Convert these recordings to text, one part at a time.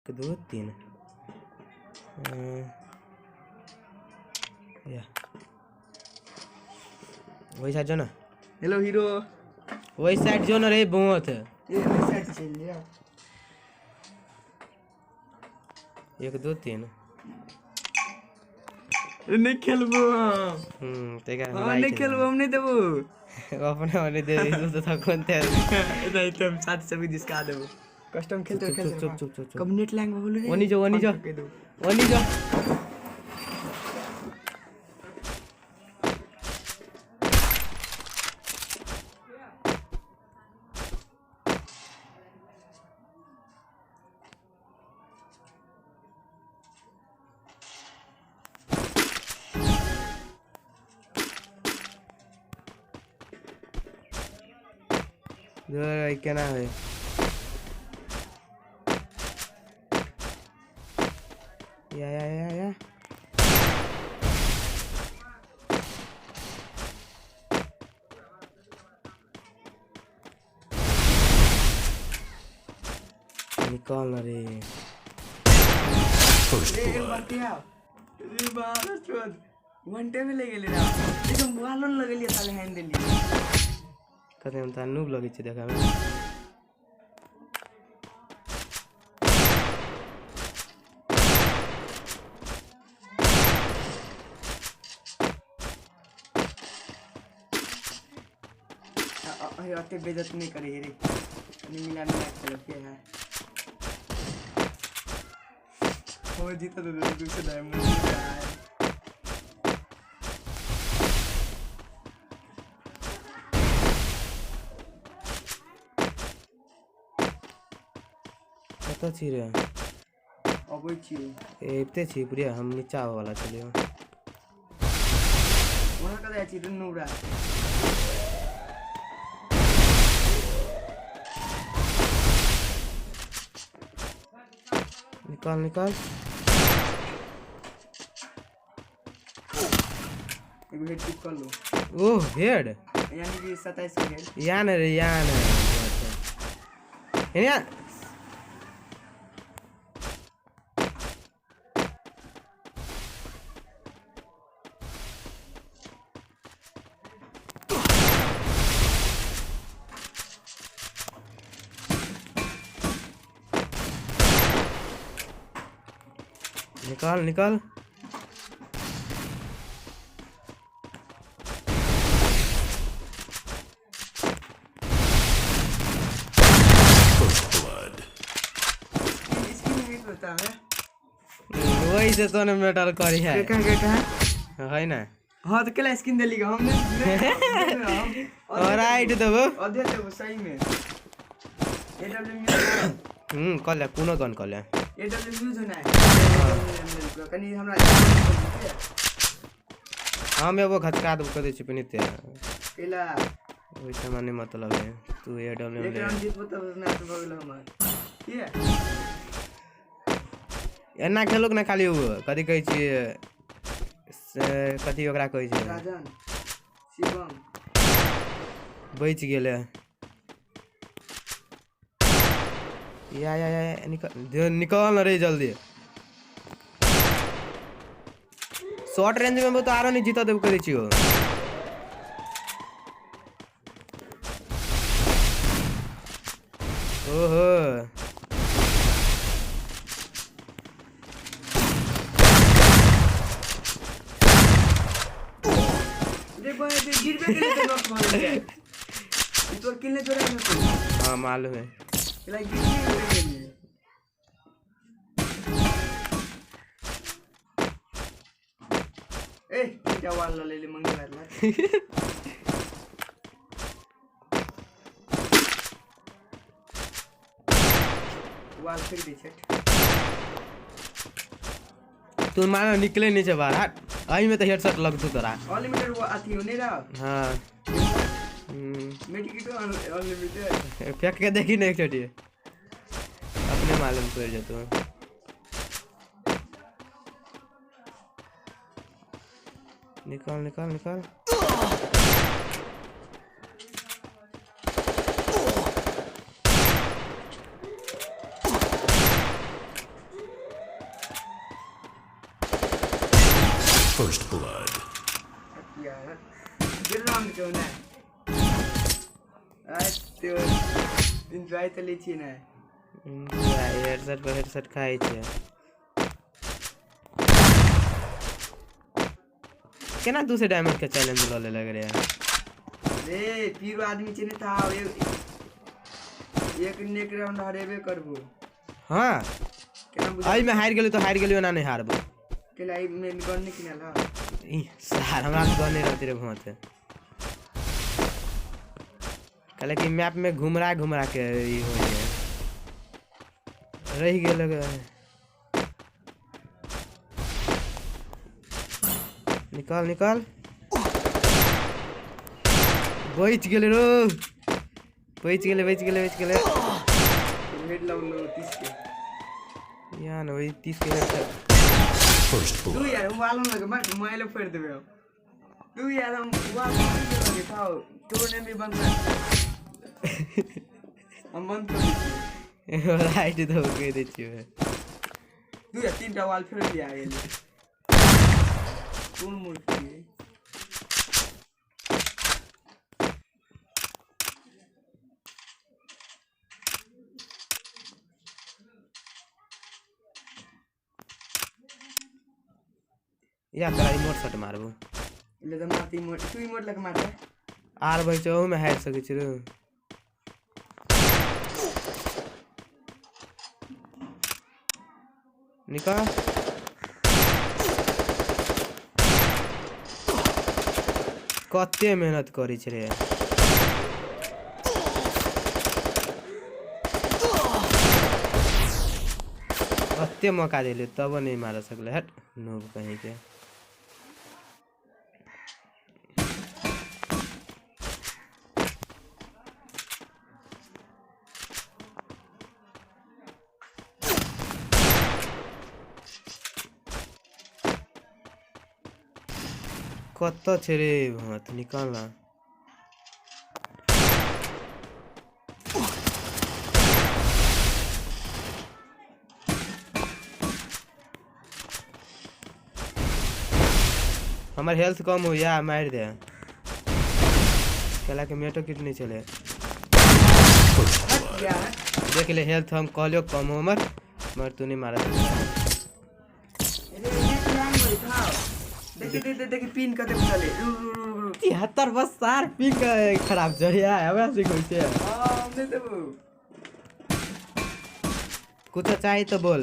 एक दो तीन। या वही साइड जो ना। हेलो हीरो, वही साइड जो ना रे बहुत। ए वही साइड चल लिया। एक दो तीन। नहीं खेलबो हम। ते का हम नहीं खेलबो, हम नहीं देबो। अपने वाले दे दे तो थकन ते। नहीं तो हम साथ सभी जिसका देबो। कस्टम खेलते चुप, खेलते चुप, चुप, चुप, चुप। कब नेट लैंग बोलो रे। ओनी जो, ओनी जो। कह दो। ओनी जो। केना है? या या या या निकाल ना रे। First रे blood. बातिया रे बारह चोद वन टाइम ले गेले रे। एकदम वालन लगलिए साले हैंड देलिए। कते हम त नूब लगै छै देखै में। अरे अते बेइज्जत नहीं करे रे, कनी मिला मिला के खेलब के है। हो जीता तो दूसरे डायमंड यार। कतऽ छी रे? अबै छी। एबते छी प्रिया, हम नीचा आबऽ वाला छलियै। ओना कतऽ जाइ छी दुनू बरा? निकाल निकाल। एगो हेड पिक कर लो। ओह हेड यानी कि 27 के हेड। या न रे, या न। या निकाल निकाल। First blood. इसकी नहीं होता है। वही से तो ने मेटल करी है। के कहाँ के कहाँ? है ना? हाँ तो केला स्किन देली हमने। और राइट देबो। अधे देबो सही में। एडब्ल्यू म्यूज। कल कोनो गन कल। एडब्ल्यू म्यूज होना है। कनी हमरा हम एगो घचका देबो कह दै छी पिनीते। केला ओइ से माने मतलब है तू एडब्ल्यू एक ले। राउंड जीतबो तब मैच भ गेलो हमर। की है? एना खेलोक ना खाली उ कथी कहै छी से कथी ओकरा कहै छै? राजन शिवम बचि गेलै। या या या निकल निकल न रे जल्दी। शॉर्ट रेंज में तो आरो नहीं जीता देब करै छियो। ओहो रे बे गिरबे केले तो नॉक भऽ गेलै। ई तोर किल नै चोरा ने तू। हाँ मालूम है। केला गिरबे केले। ए तीनटा वाल ल लेले मंगी मारला। वाल फेंक दै छै। तू मानो निकले नहीं छै बाहर। हट, एही में तो हेडशॉट लगतौ तोरा। अनलिमिटेड वो अथी हो नहीं रहा। हाँ। मेडिकिटो अनलिमिटेड। फेंक के देखी नहीं एक चोटी, अपने मालूम पड़ जतो। निकाल निकाल निकाल। First blood. यार गिर राउंड क्यों ना त्यो एंजॉय त लै छी ने। हेडसेट पर हेडसेट खाइ छै। केना दूसरे डायमंड के चैलेंज ल ले लग रे? रे पीरो आदमी छै ने था एक नेक राउंड हरेबे करबो। हां केना आई में हार गेलियो तो हार गेलियो ना नहीं हारबो। केला आई में गन नहीं किनल। हां ई सार हमरा गन नहीं रहते रे भोते। कहले कि मैप में घुमरा घुमरा के ई हो गया रह गेल। निकाल निकाल बच गेलै रो, बच गेलै बच गेलै बच गेलै। हेड लगलो 30 के या न वही 30 के हेड। First तू blood. यार हम वालो लगे मत मोबाइल फोड़ देबे तू यार। हम वाल लगे खाओ तो ने भी बंद कर, हम बंद कर दै। राइट दो के दै छियै। तू यार 3 टा वाल फेर दिया गेलै। कोन मूर्ख छियै? या तोरा इमोट शॉट मारबो। ले त मारती इमोट, तू इमोट लग मारते। आर बच ओहू में हारि सकै छी रे। निकाल कते मेहनत करै छै रे। कते मौका देलियै तबो नहीं मार सकलै। हट नूब कहीं के। कत छै रे भत निकाल ना। हमर हेल्थ कम हो या मार दे। कहला के मेटो किट नहीं चले। First blood. यार देख ले हेल्थ हम कहलियो कम हो हमर, मगर तू नहीं मारा। अरे ये प्लान होई था। देखि देखि देखि पिन कते चले। रु रु रु रु। 73 बस सार पिन खराब छै या हमरा सिखै छै। हां हम नहीं देबो। कुछ चाही तो बोल।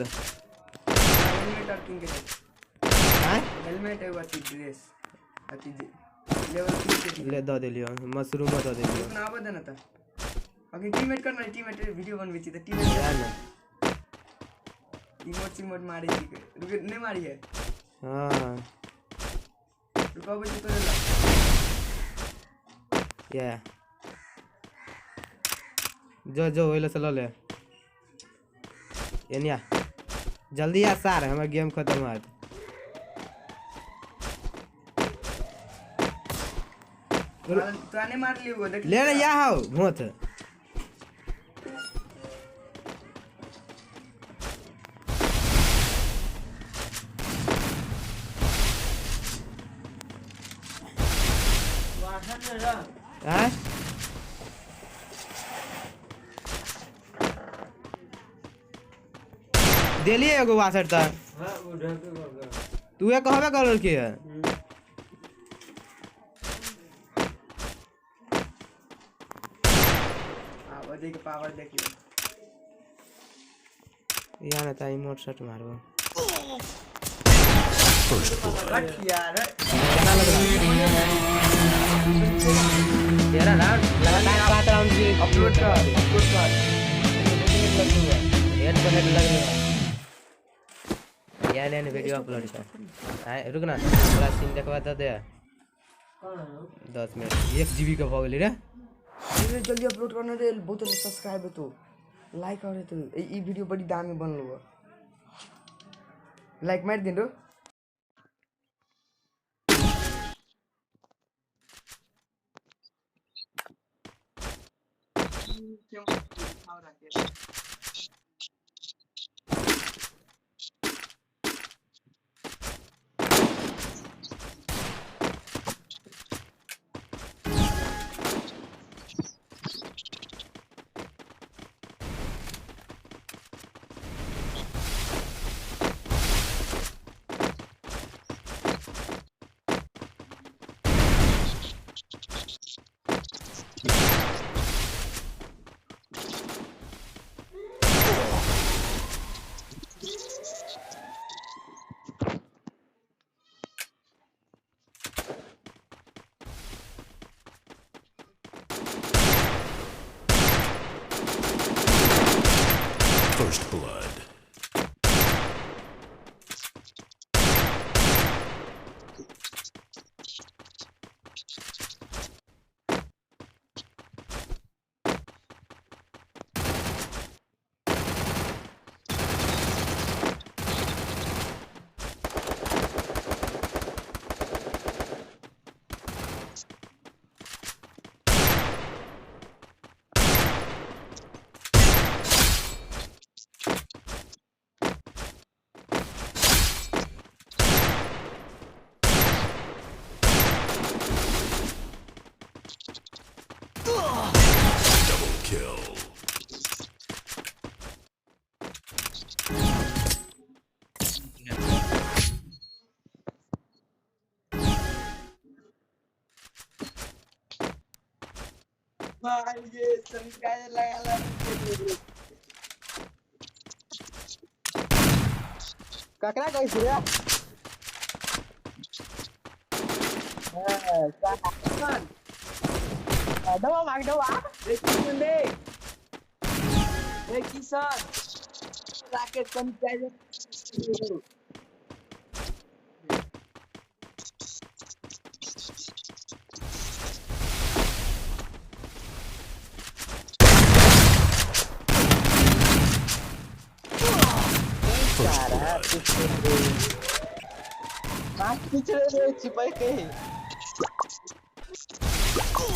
हेलमेट और किन के दे। आय हेलमेट एगो अथी ड्रेस अथी लेवल 3 के। ले the देलियो मशरूम the देलियो। ना आबे दे ना त अगे टीममेट करना। टीममेट वीडियो बनबै छी त टीममेट या ना इमोट सीमोट मारे छी के। रुके नहीं मारी है। हां रुकाबै छी तोरे ला। या जो जो ओइले से ल ले एनिया जल्दी आ सार हमर गेम खत्म होत। तो आने मार लियो वो देख ले रे या हो भोत। आय देलिए एगो वासर त तू कहबे करल की है। आ अजय के पावर देखियो। या ना ताई मोट शॉट मारबो। First blood. हट यार। केना लगला 13 राउंड लगातार 7 राउंड जी अपलोड कर अपलोड कर। हेड पर हेड लगलो या ले ने वीडियो अपलोड कर। आय रुक ना थोड़ा सीन देखवा त दे। 10 मिनट 1 जीबी के भ गेलै रे। अरे जल्दी अपलोड करना रे, बहुत सब्सक्राइब है तो लाइक और तो ई वीडियो बड़ी दामी बनलो। लाइक मार दिन रो। भाई ये सैनिटाइजर लगा ला। ककरा कहै छी रे? हाँ, डबा मांग डबा। रे किशन रे, रे Kishan, Rakesh sanitizer. First blood. पिछड़े रे छिपाई के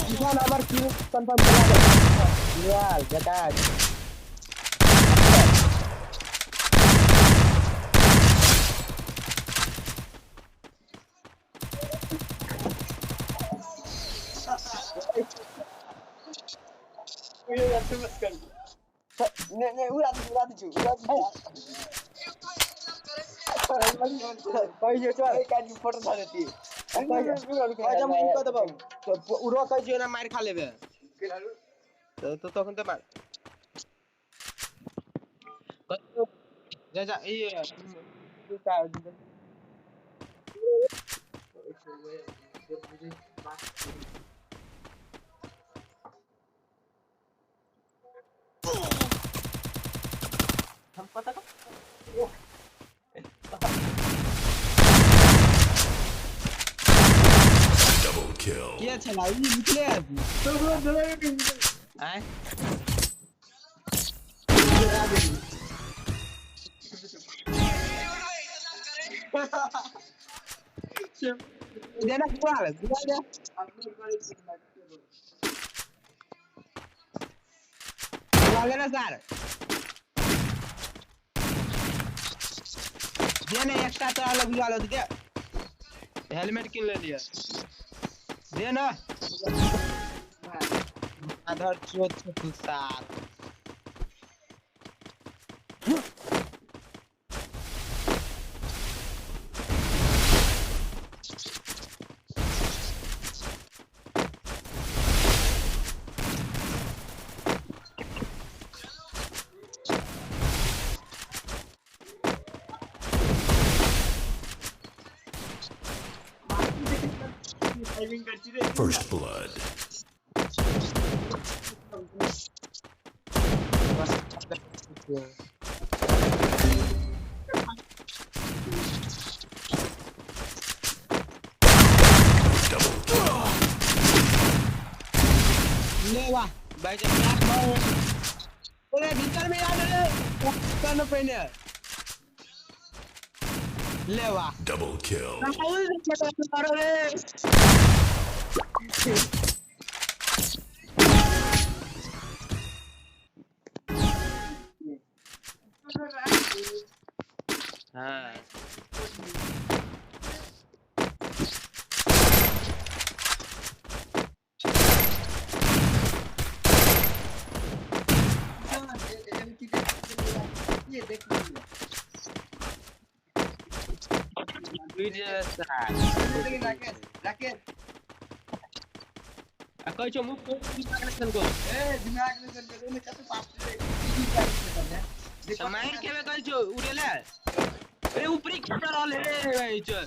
किसान हमर किल कंफर्म करा दे यार जकास। नहीं नहीं, उड़ा दी, उड़ा दी, उड़ा दी। कहियो चल काट फोटो धर देती। अच्छा मुंह कऽ देबौ तो उड़ो कहै छियै ना मारि खा लेबे तो तखन तऽ मार जा जा ई। हम पता Double kill. के छला ई निकले आय। देना गुआल गुआल दे गुआल देना सर दे ने एकटा तो अलग गुआल दे। हेलमेट किन ले लिया दे ना आधर चोट तू सार। First blood. Double kill. ले वाह भाई जब अरे भीतर में आ रे कन पहिने ले वाह। Double kill. Rahul करो रे। हाँ कहै छौ मुख मारि खेबे कहै छौ उड़ेले ए ऊपरी खेल रहल रे भाई चल।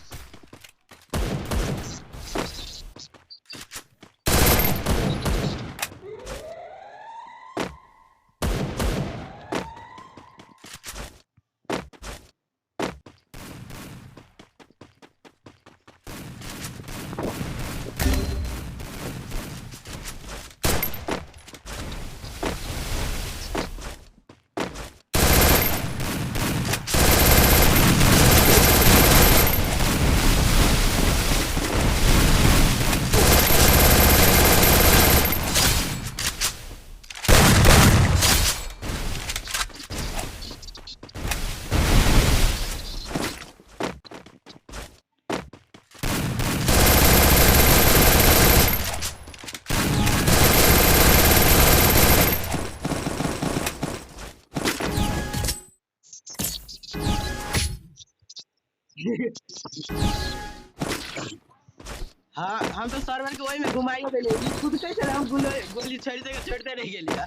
हाँ, हम तो सर्वर के ओहि में घुमाई देलियै। ई कुदते छलै, हम गोली छोड़िते के छोड़िते रहि गेलियै।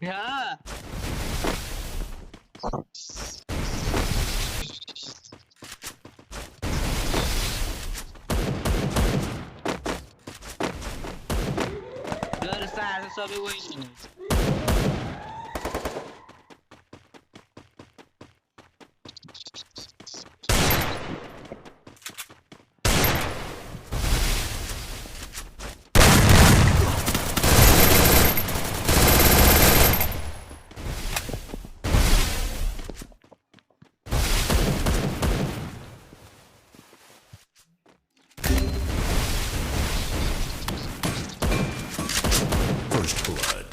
हाँ। डर सार सब वही में। First blood.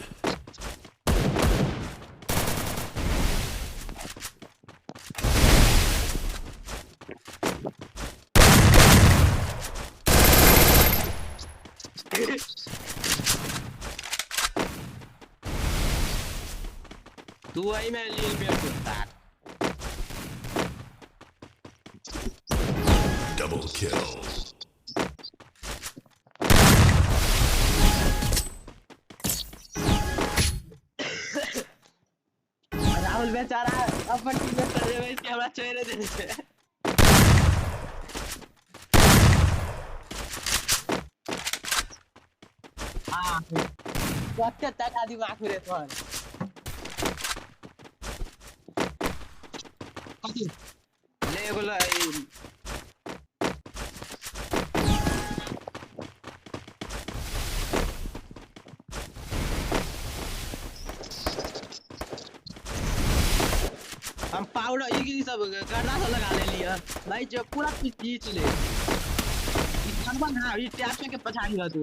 तू वही में लील पे सार। Double kill. Rahul बेचारा अपन टीम में सजेबै के हमरा छोड़ि देने छै। हाँ, कते तक दिमाग रे तोहर। कथी ले एगो हम पाउडर ई सब गर्दा सब लगा लेलियै भाई, जो पूरा खींच ले। ई खनबा ना, ई टैप के पछाड़ी रहतौ।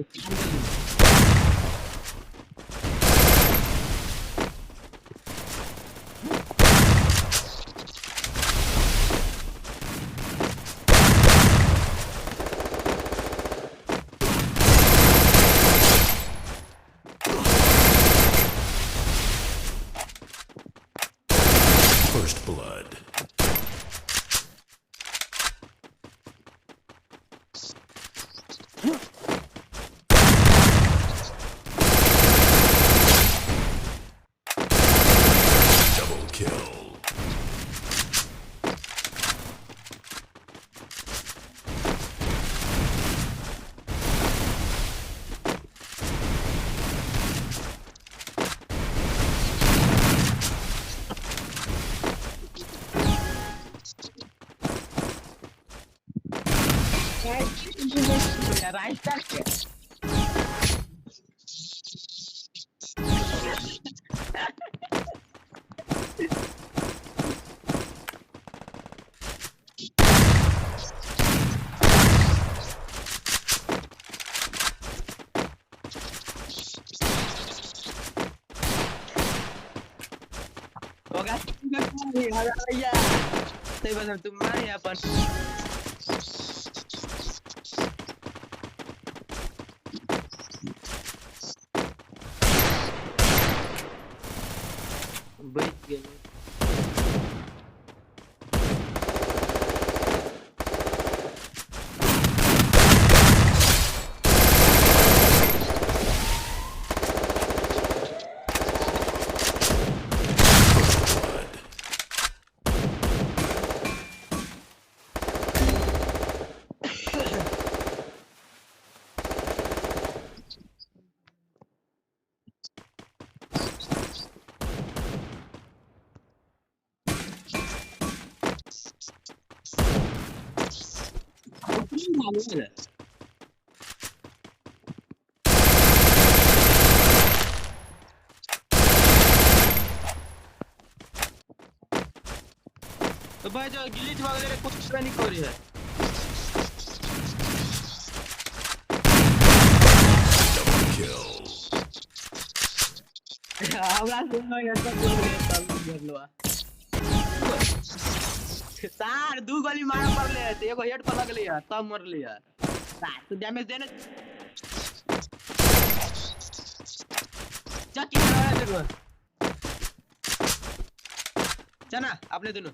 First blood. Double kill. Right के भैया सही बस तुम मारे अपन। बच गेलै। First blood. तो भाई जो गिलीच वगैरह कुछ नहीं करी है। Double kill. हमरा सार दू गोली मारे पड़ले त एगो हेड पर लगले तब मरले सार तू डैमेज देने चकी देखो चना अपने दोनों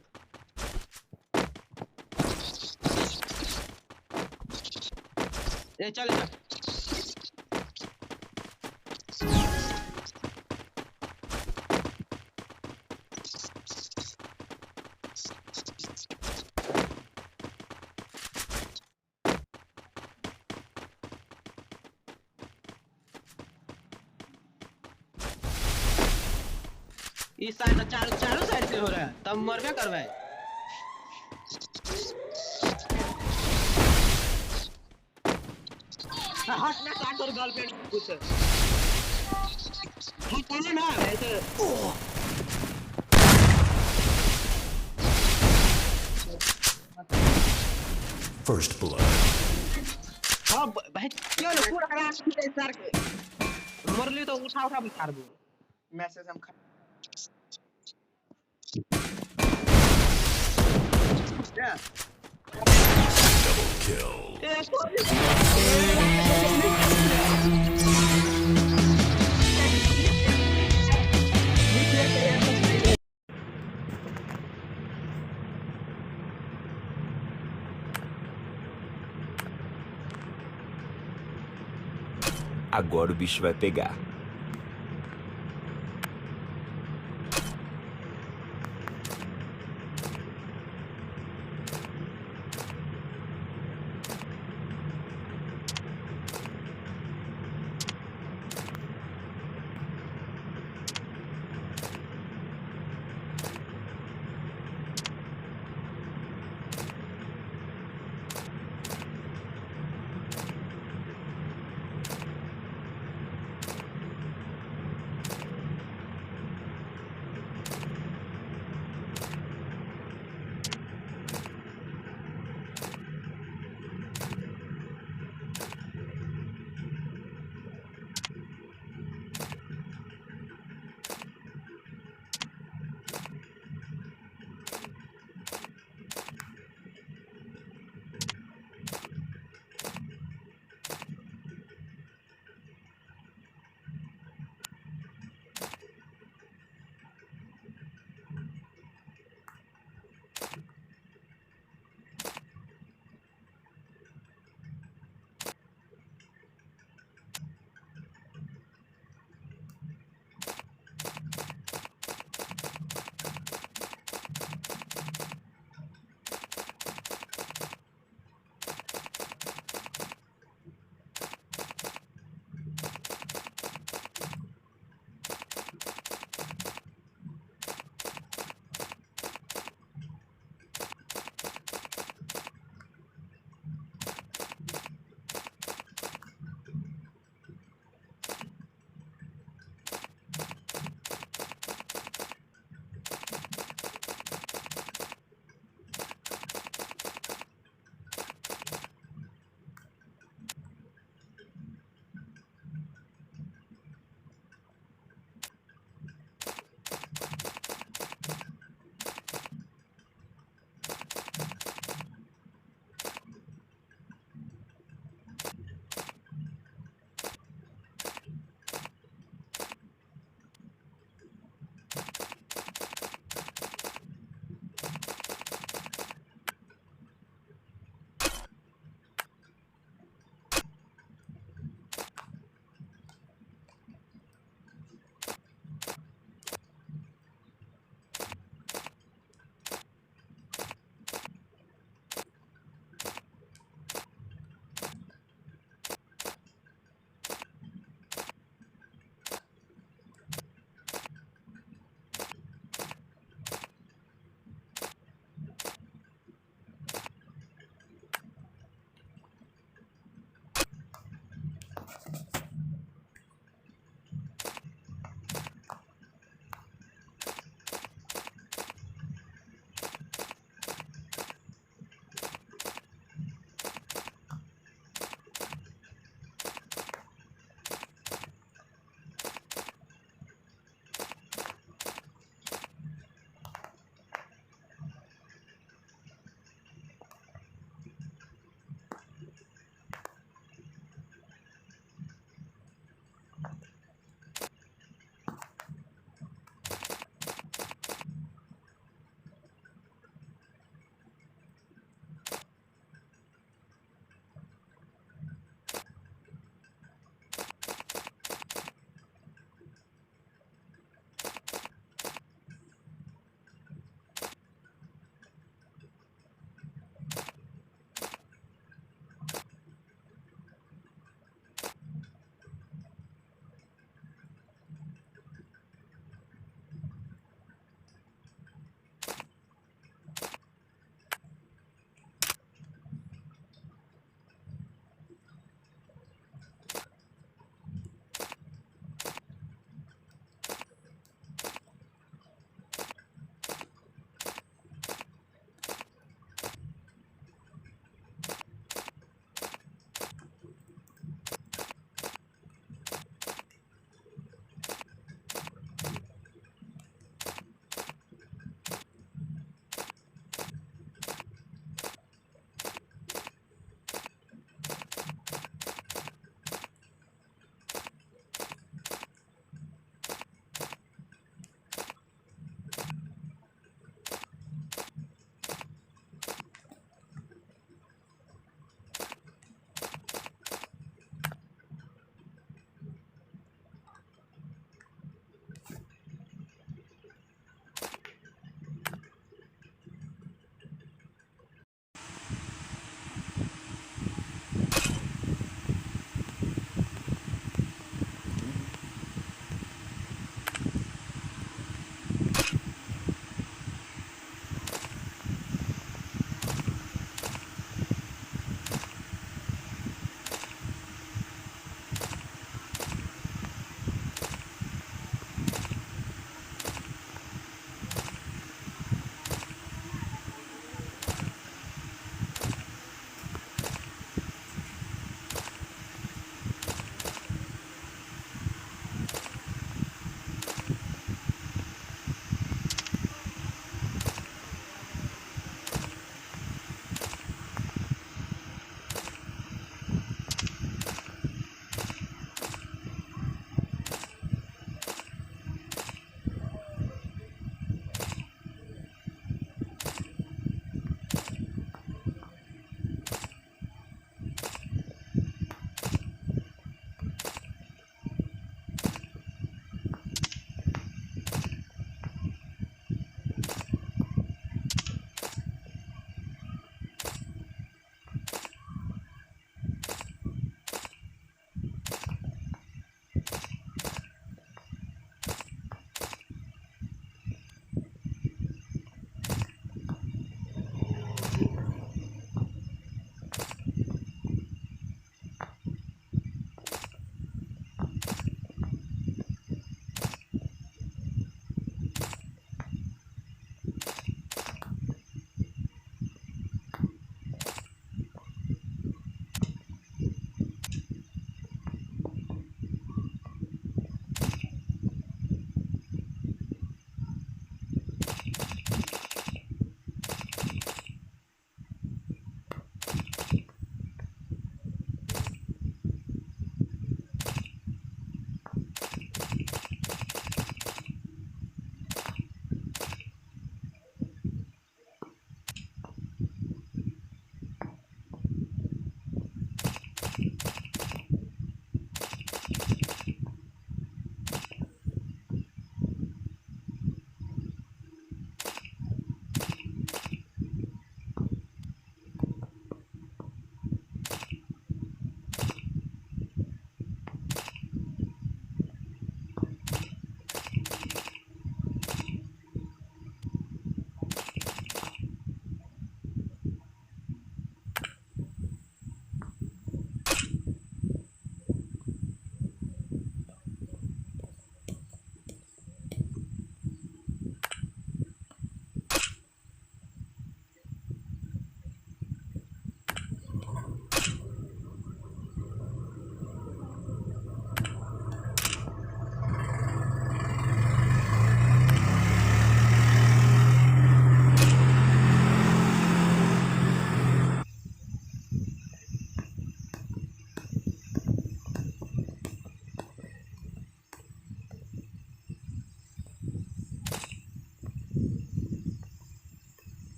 ए चल चल इस साइड चारों चारों साइड से हो रहा है तब मरबे करबे। हट ना काट तोर गर्लफ्रेंड कुछ हट ना ऐसे। First blood. हाँ भाई क्यों ना पूरा रात सर मरली तो उठा उठा मारबो मैसेज हम Double kill. Agora o bicho vai pegar.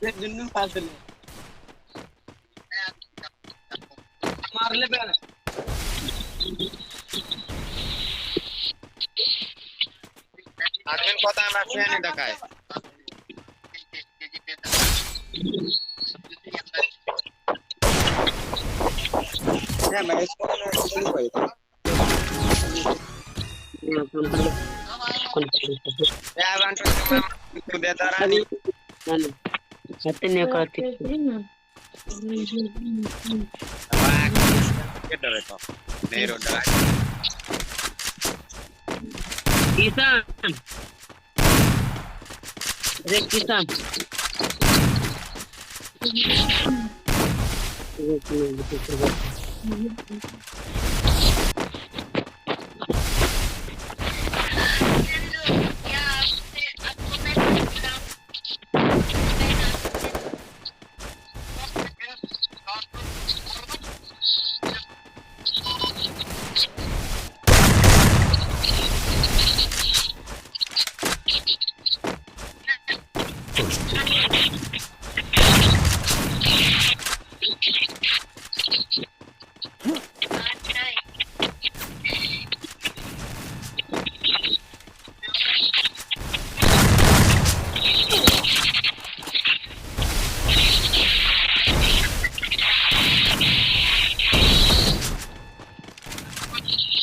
दुनू फासल मारले पे आदमी पता हमरा से नहीं देखाय ना मैं इसको नहीं कोई या बंटो तू देता रानी सत्य करती के डरे तो नहीं रो डरा किसान रे किसान First blood.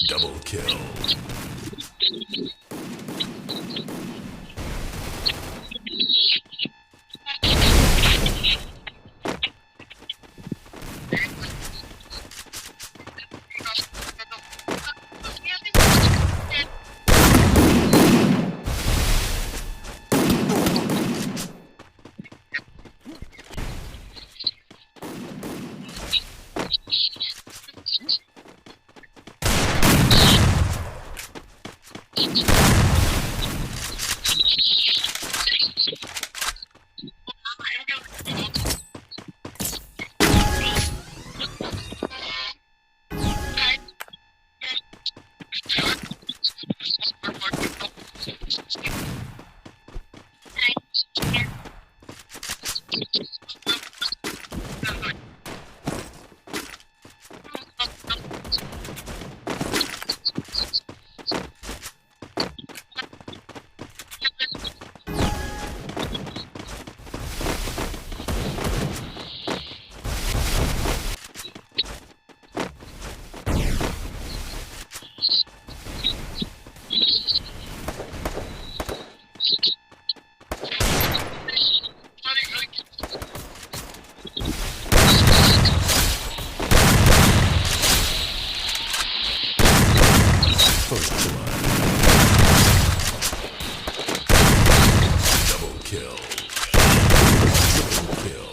Double kill. First blood. Double kill. Triple kill.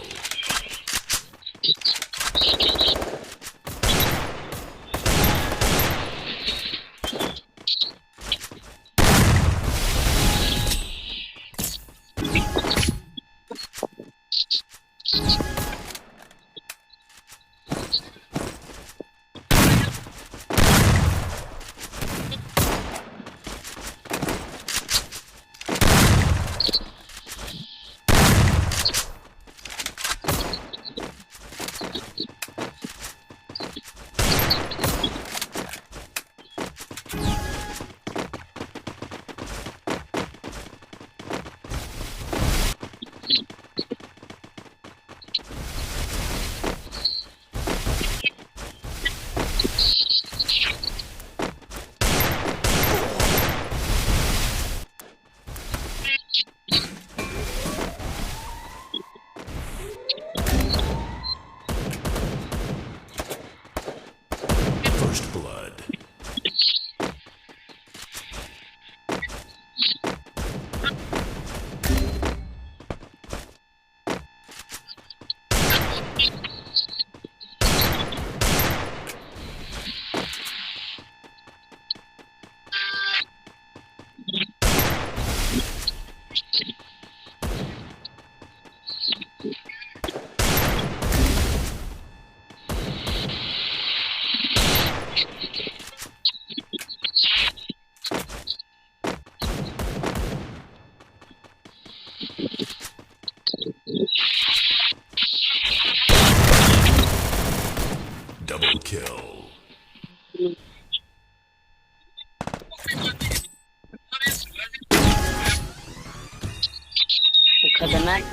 kill. खतरनाक।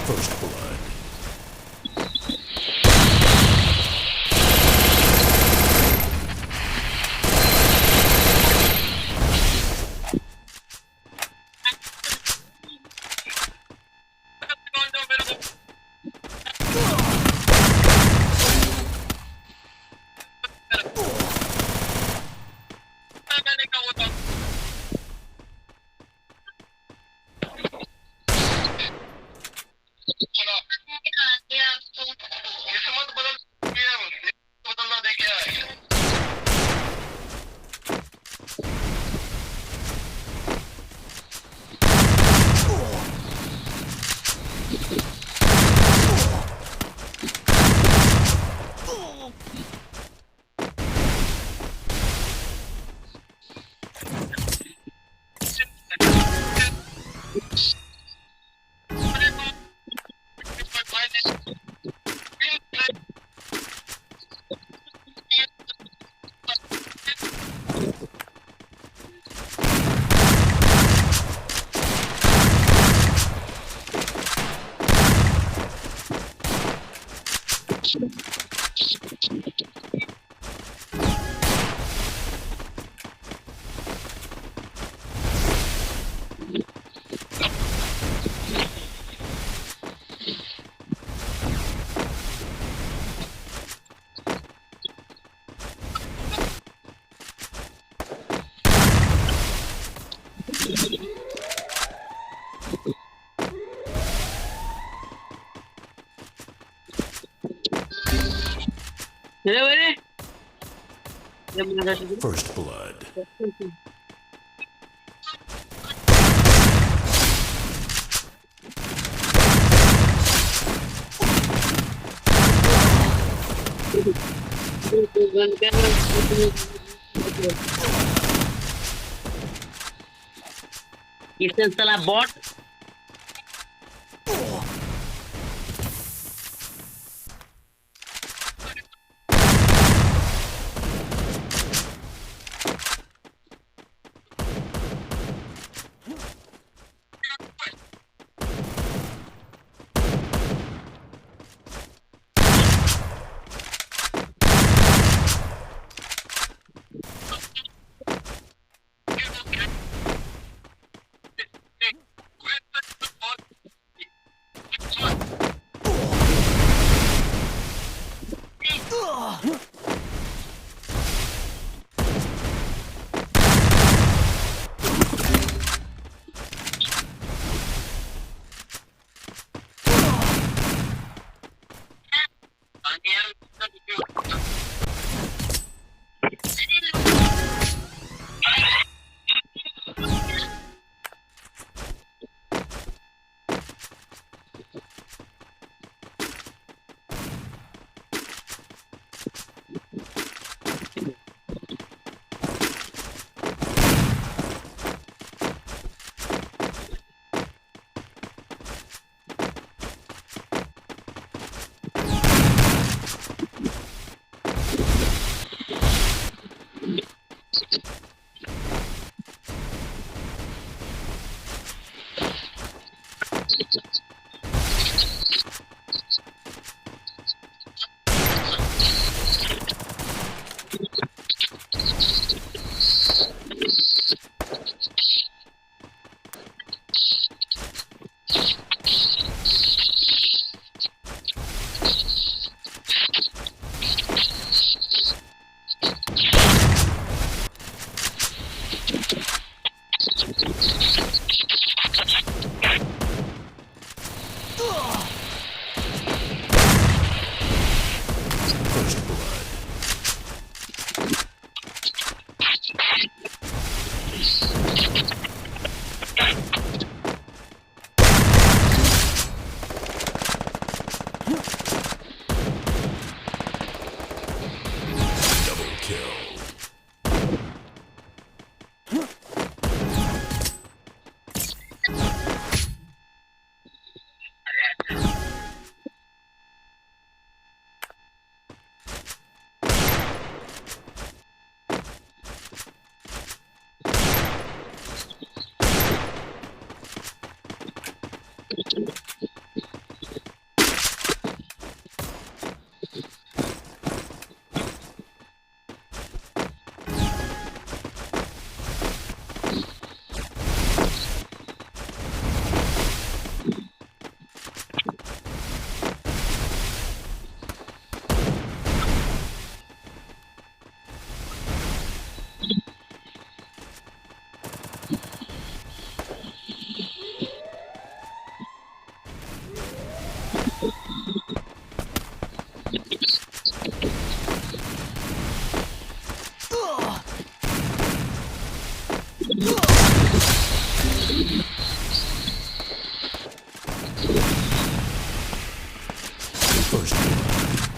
First blood. अरे अरे ये First blood. Kishan साला bot. First blood. Double kill. First blood. Kill.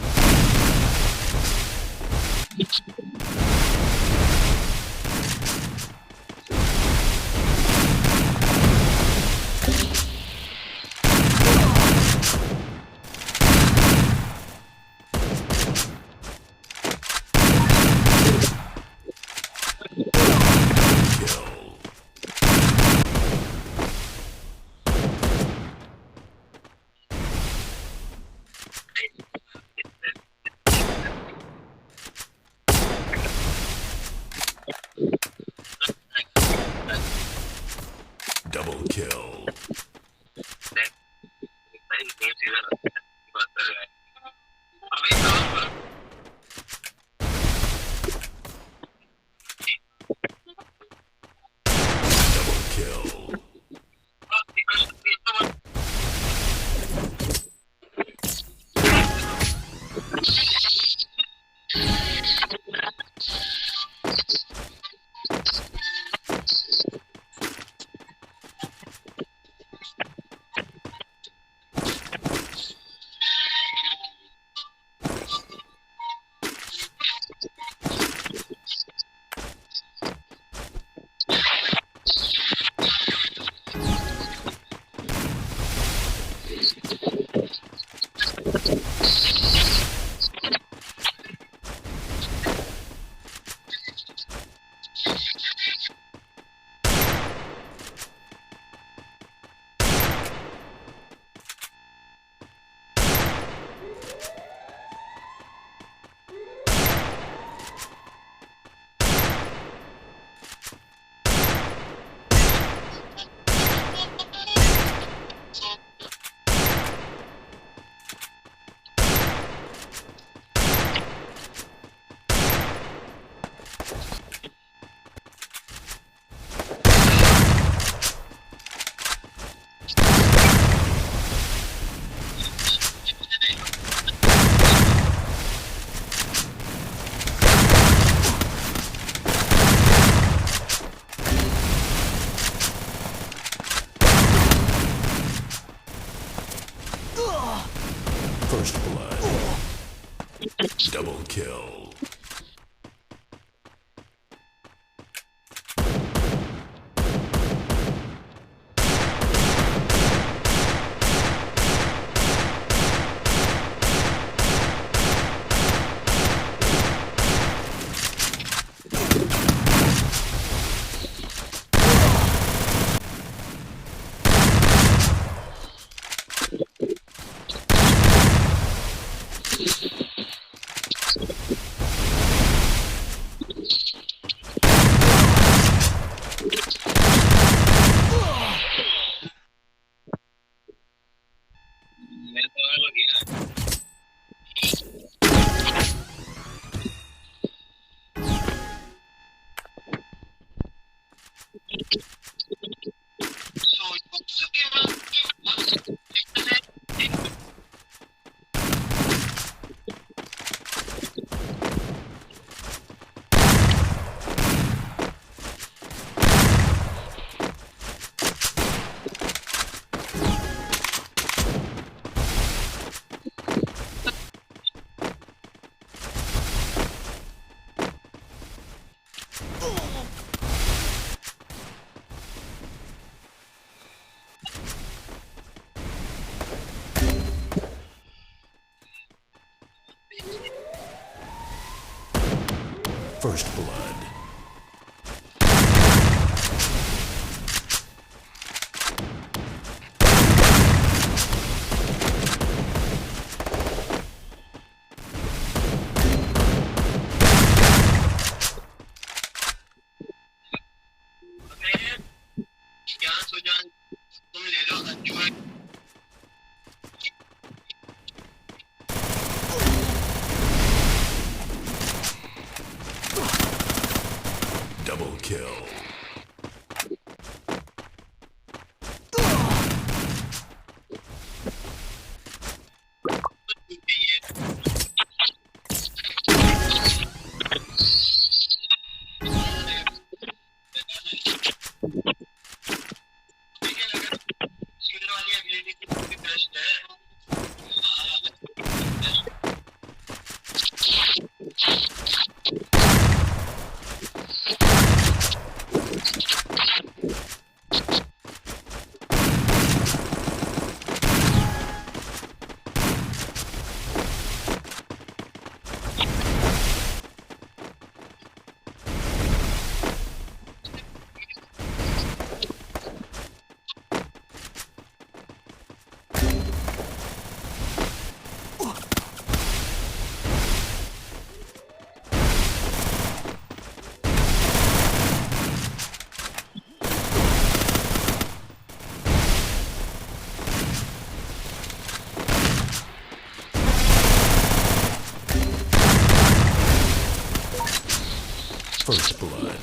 Double kill. Double kill. First blood. Double kill. First blood. Double kill. First blood.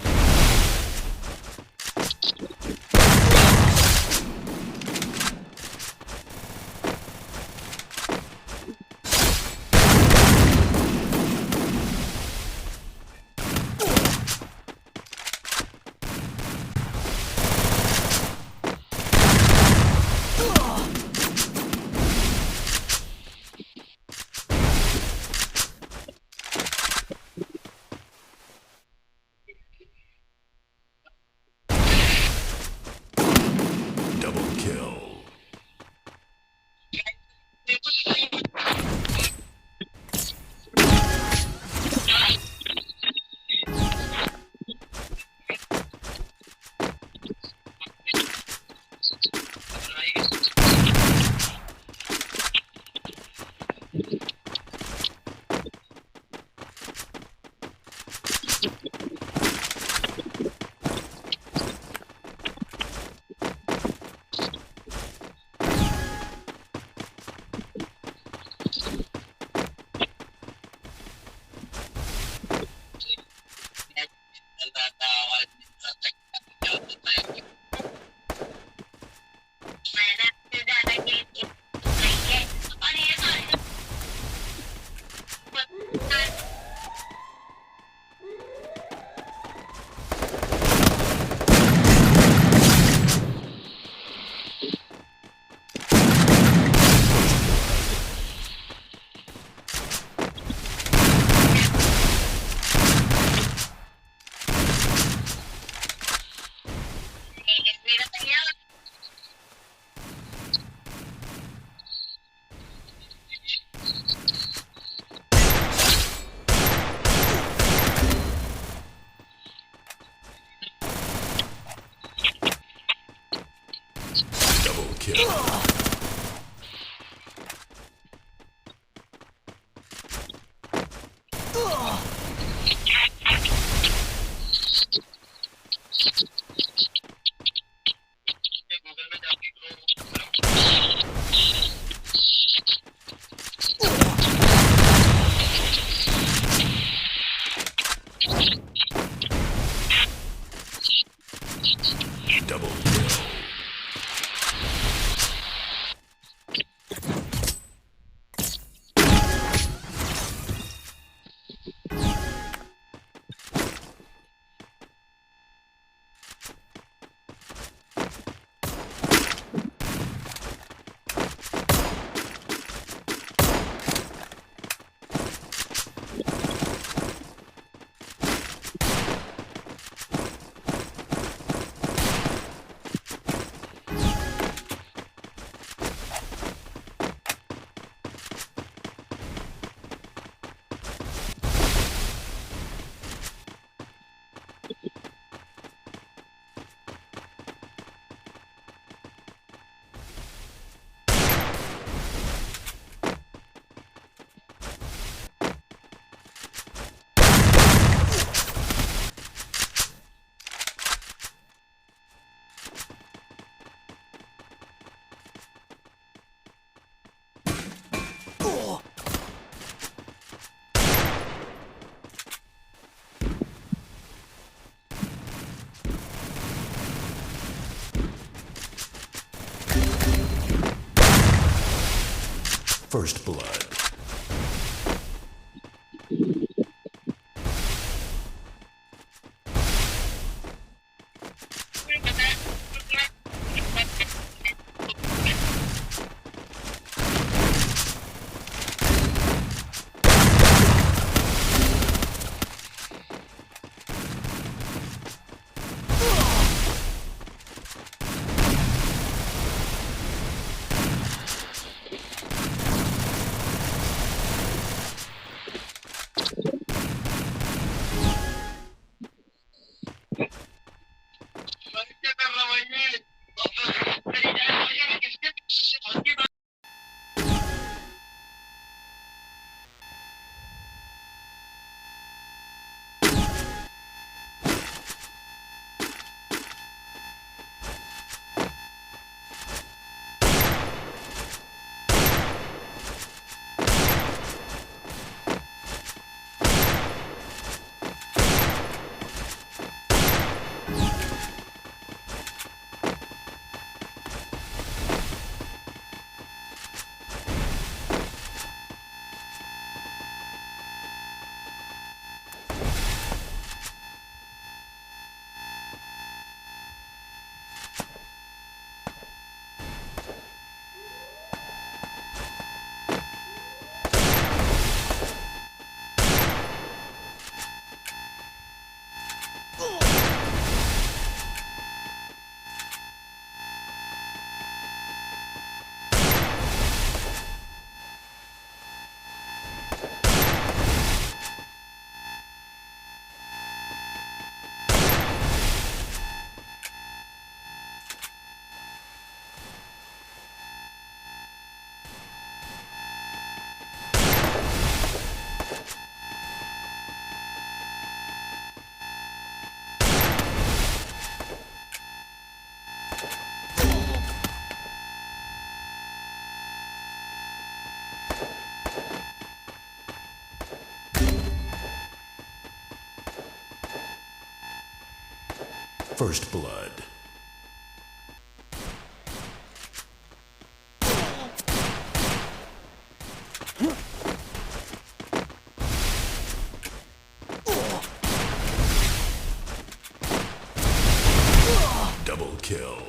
First blood. First blood. Double kill.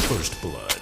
First blood.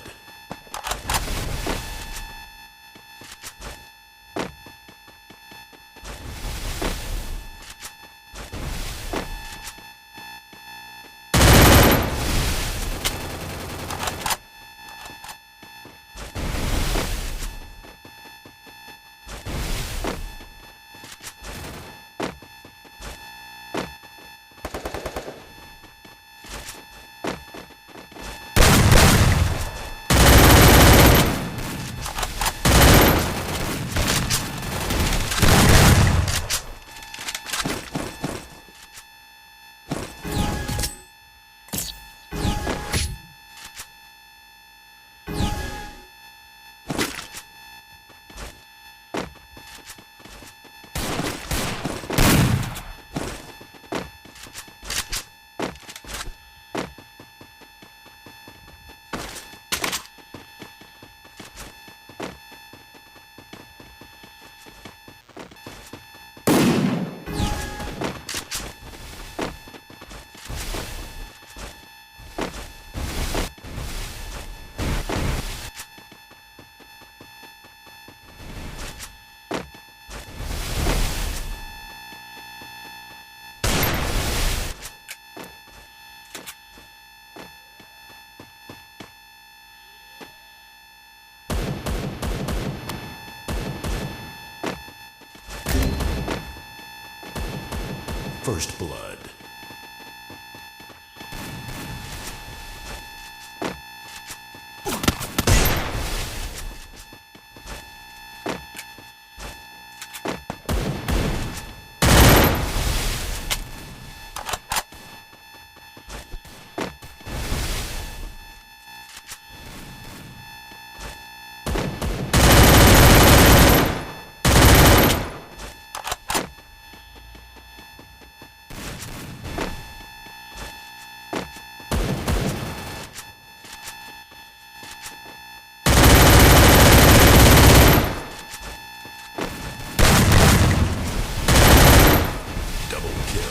First blood. Double kill.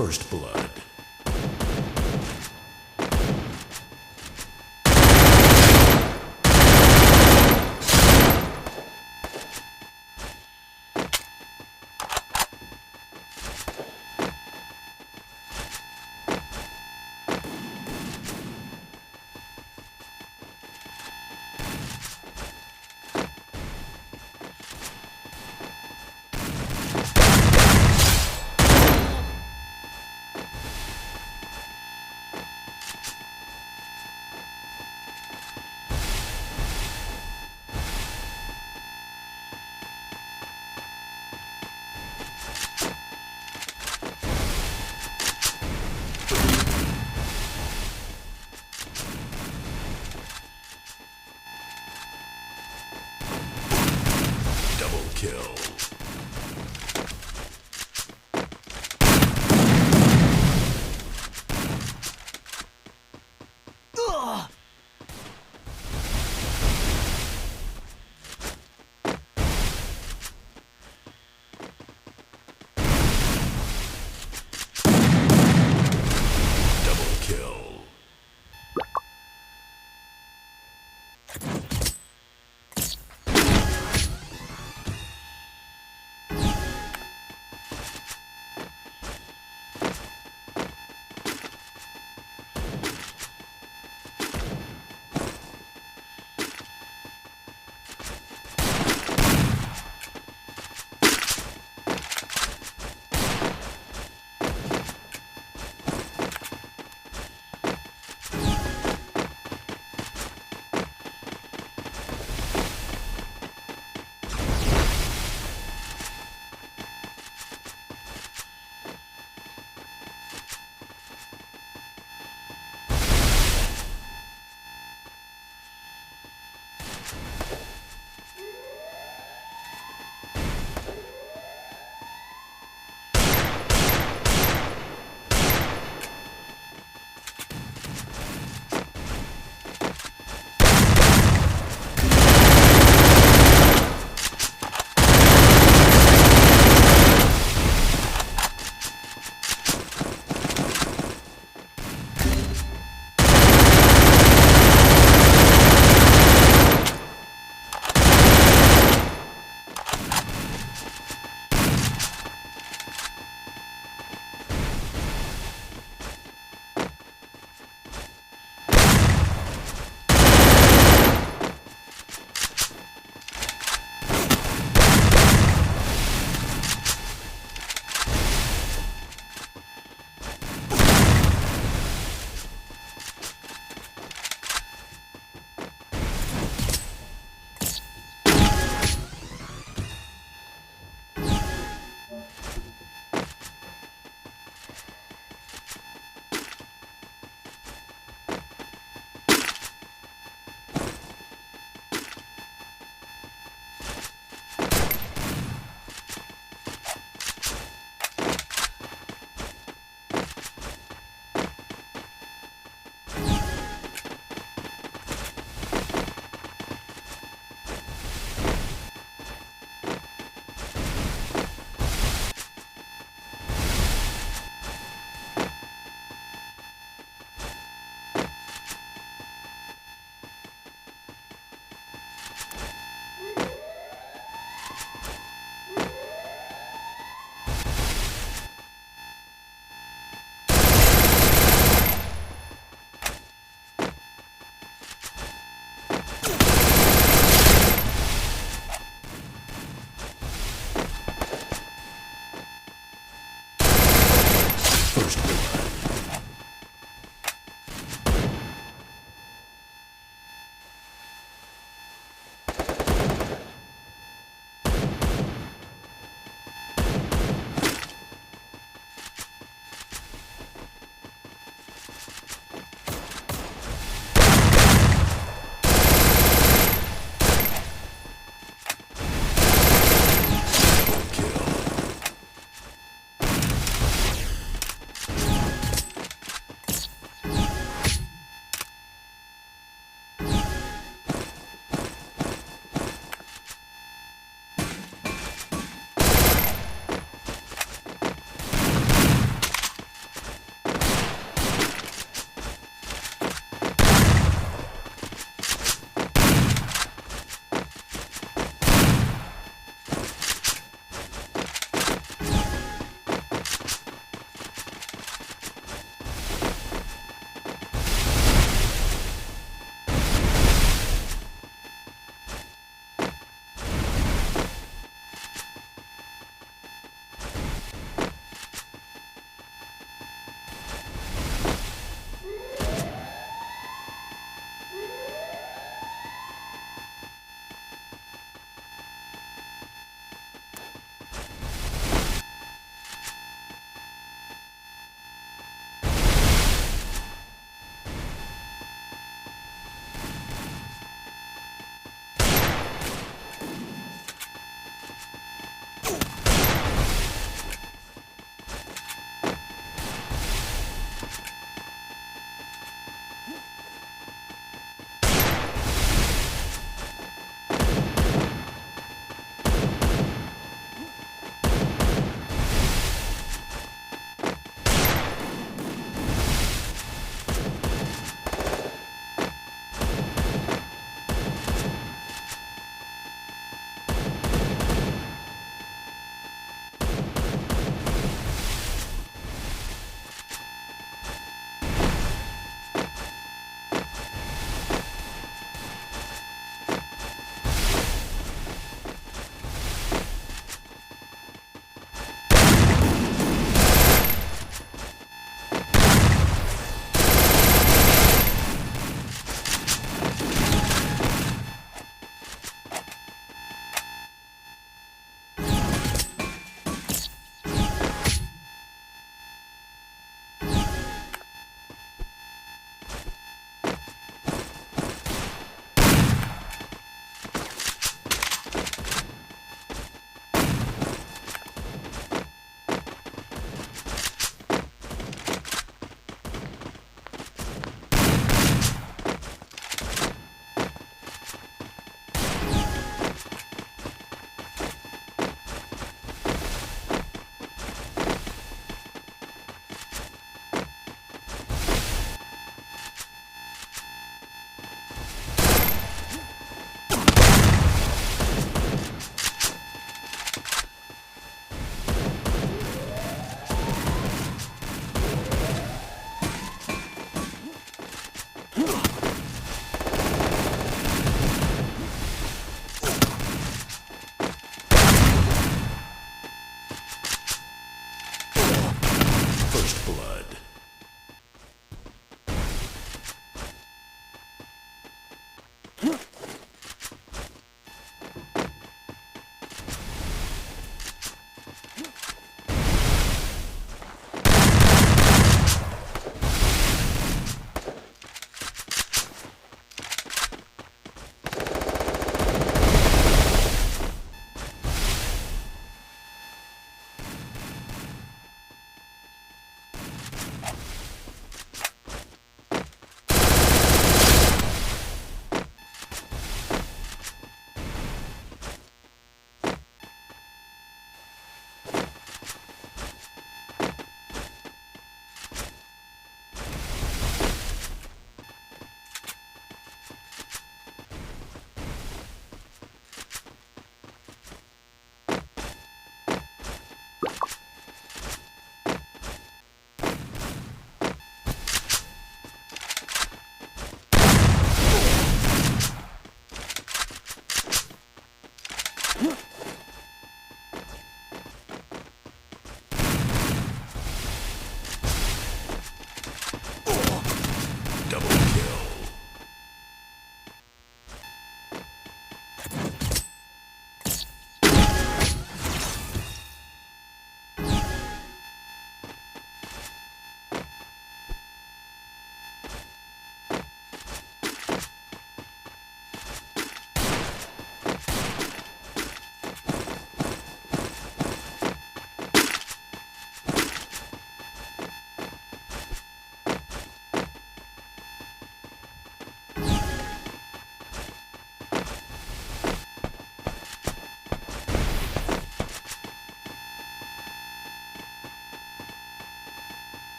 First blood.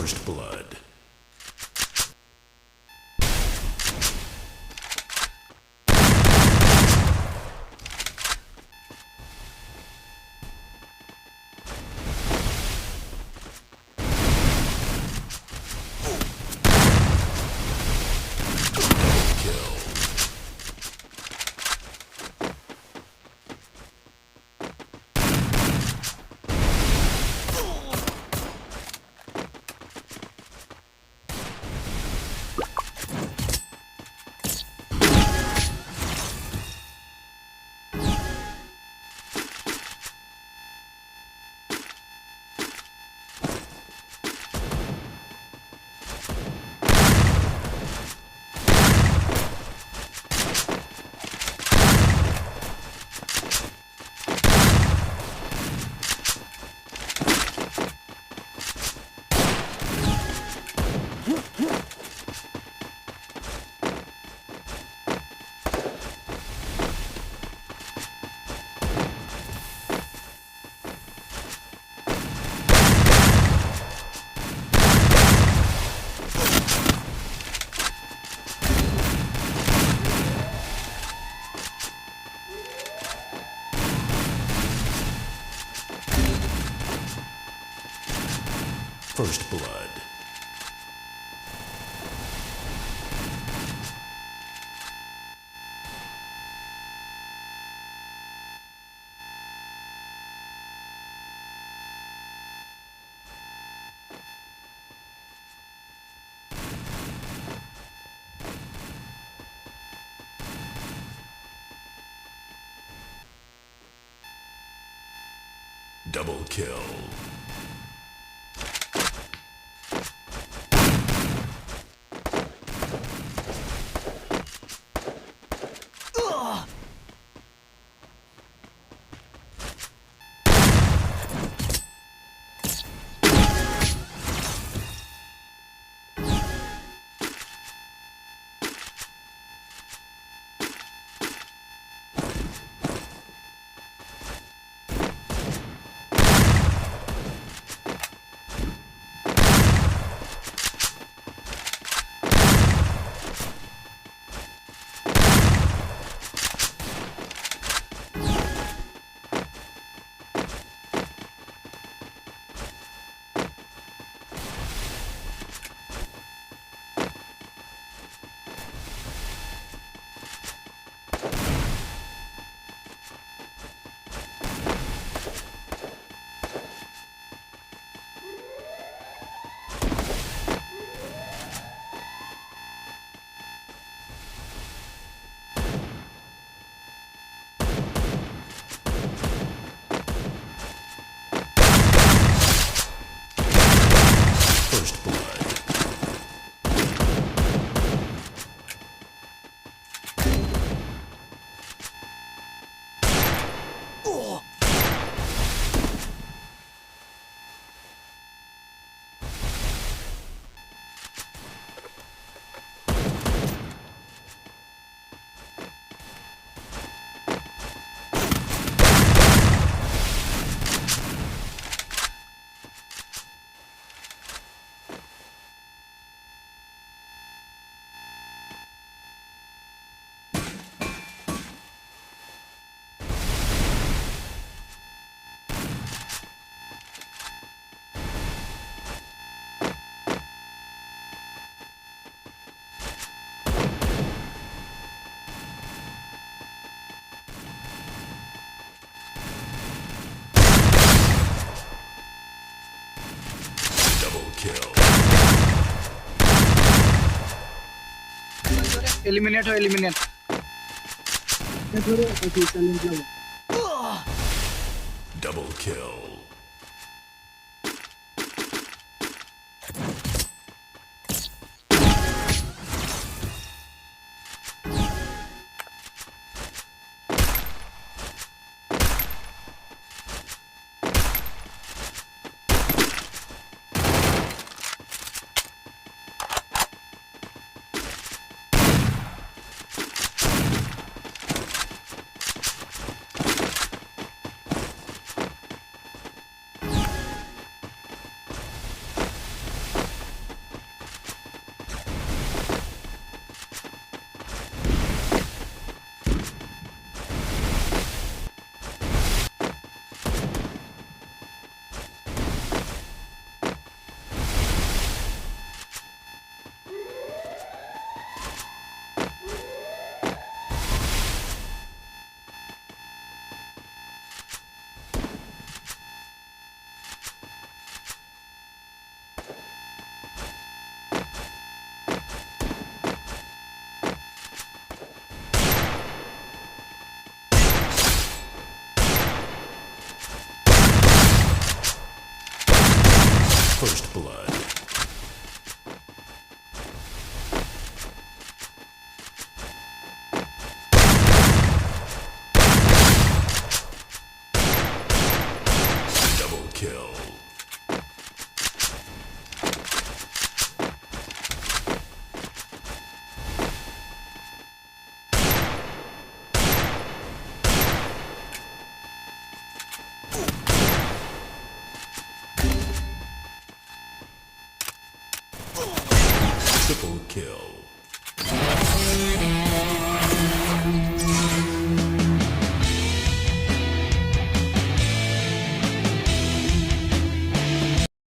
First blood. Double kill. First blood. Double kill. First blood. Double kill. Eliminate हो eliminate. Double kill. First blood. Double kill. Triple kill.